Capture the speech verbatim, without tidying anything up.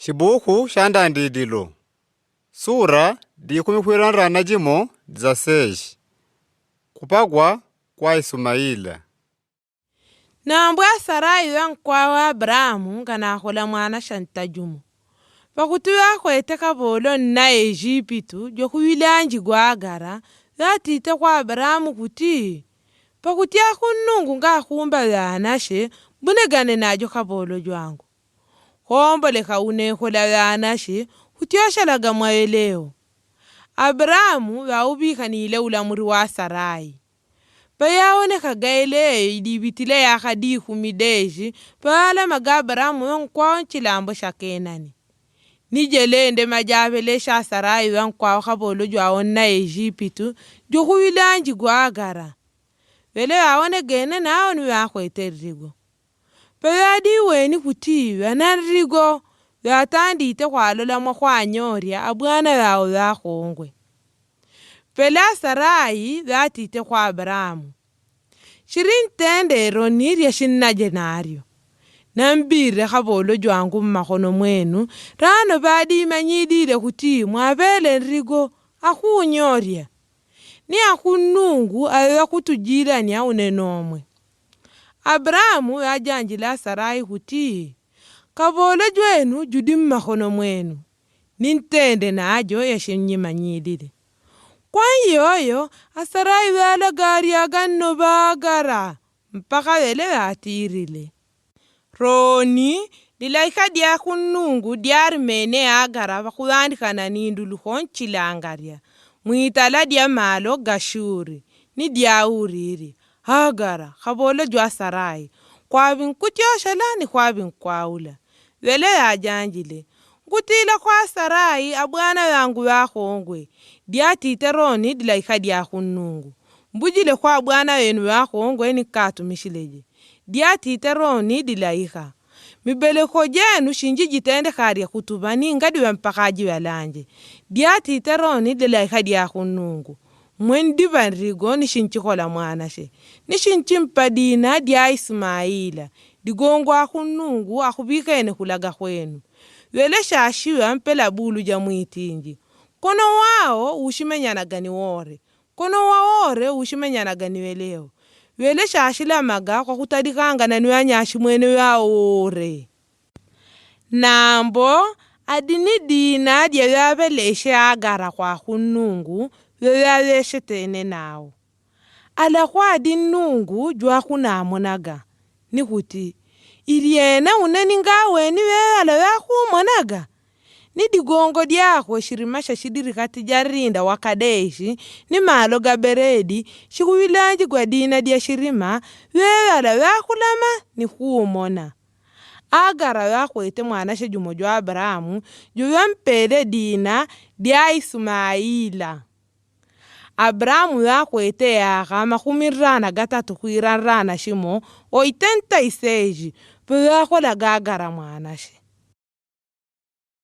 Chibuku sha Ndandidilo, sura dikumi kwĩlanda na jimo dzaseshi. Kupakwa kwa Isumaila. Nambwa Sarai we nkwao Abrahamu nganakũla mwana-a-asa ta jumo. Vakũtĩ vakwete kavũlũ na Esipitu, jũkuvilanji kwa Agara, vatite kwa Abrahamu kũti, vakũtĩ aku Nũngũ ngakumba ve anasye, mbunĩkane najo kavũlũ jwangu. Kwomboleka ũnekũla ve anasye, kũtyoshelaga mwaĩleo. Abrahamu vaũvikanile ũlamũri wa Sarai. Vayaaoneka ngaĩle ĩlivitile yaka dikumi deshi, vayalamaga Abrahamu we nkwao nchilambo sha Kenani. Nijelende majavele sha Sarai we nkwao kavũlũ jwao na Esipitu, jũkuvilanji kwa Agara. Vele vawonekene nao nĩvakwete nrigo. Vayadiwe nĩ kũti ve na nrigo, vatandite kwalolamwa kwa anyorya abwana vao vakũngwe. Vela Sarai vatite kwa Abrahamu, shiri ntende roni rya shinaje naryo. Nambire kavũlũ jwangu mmakono mwenu, rano vadimanyidile kũti mwavele nrigo, akunyorya. Nĩ aku Nũngũ aveva kũtujilany'a ũneno ũmwe. Abrahamu vajanjila Sarai kũti, kavũlũ jwenu judi mmakono mwenu. Nĩ ntende najo yashinyimanyilile. Kwa ĩyoyo, Asarai valagaria agano va Agara, mpaka vele vatirile. Roni, lilaika dyaku Nũngũ dyalimene Agara vakũthandikana nĩ nduluko nchilangarya, mwitala dya malo ga Shuri, nĩdyaũlile, Agara, kavũlũ jwa Sarai, kwavi nkũtyoshela nĩ kwavi nkwaũla? Vele yajanjile, ngũtila kwa Sarai abwana vangu vakũngwe, dyatite roni lilaika dyaku Nũngũ. Mbujile kwa abwana venu vakũngwe nĩkatũmĩshileje. Dyatite roni lilaika. Mibeleko jenu shinji jitendekalya kũtuva nĩngadiva mpaka jivalanje. Dyatite roni lilaika dyaku Nũngũ. Mwe ndiva nrigo nĩshinchikola mwanasye. Nĩshinchimpa dina dya Isumaila. Ndigongwa aku Nũngũ akuvikene kũlaga kwenu. Vele shashiwa mpela bulu ja mwitinji. Kono wao ushimenya na gani wore. Kono wa wore ushimenya na gani weleo. Vele shashilamaga kwa kũtalikanga na nĩwanyashi mwene wa ũũre. Nambo, adini dina dya vyaveleshe Agara kwaku Nũngũ, vyaveleshe tene nao. Ala kwa adi Nũngũ jwaku namonaga, nĩ kũti, iliene ũneni ngaweni veyala vyakumonaga? Nĩ digongo dyakwe shirima sha shidirikati ja Rinda wa Kadeshi, nĩ malo ga Beredi, shikuvilanjikwa dina dya shirima, veyala vyakulama nĩ kumona. Agara vakwete mwanasye jumo jwa Abrahamu, juvampele dina dya Isumaila. Abrahamu vakwete ĩaka makũmi ndana gatatũ kwĩla ndana shimo, o ite nta iseji, vayakolaga Agara mwanasye.